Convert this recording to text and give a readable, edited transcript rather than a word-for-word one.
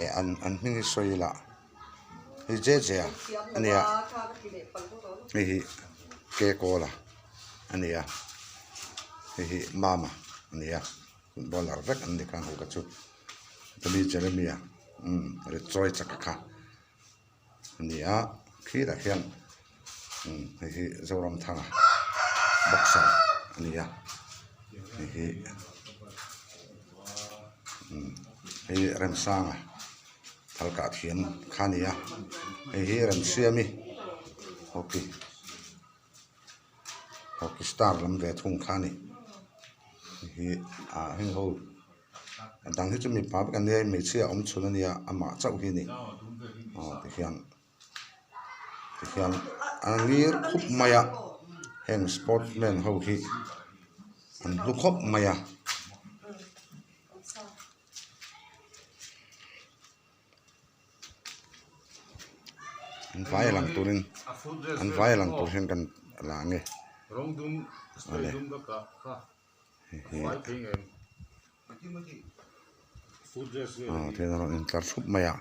Eh an an hming hi sawi ila hei je je a ania hei hi ke kawl a ania hei hi mama ania footballer vek an ni kha ho kha chu tuni Jeremia umm ri chawi chak a kha ania khirah khian umm hei hi Zoramthanga boxer ania hei hi. Hei remsanga thal kah thiam kha a ni a hei hi remsiami hockey hockey star lam ve thung kha a ni hei hi ah heng ho a dang hi chu mipa vek an nia hmeichhia awm chhun a nia amah chauh hi a ni aw tikhian tikhian a ngir khup mai a heng sport man ho hi an hlu khawp mai a. An vai a lang turin an vai a lang tur hian kan la ang e awle hei hi aw tihian a rawn intlar thup mai a.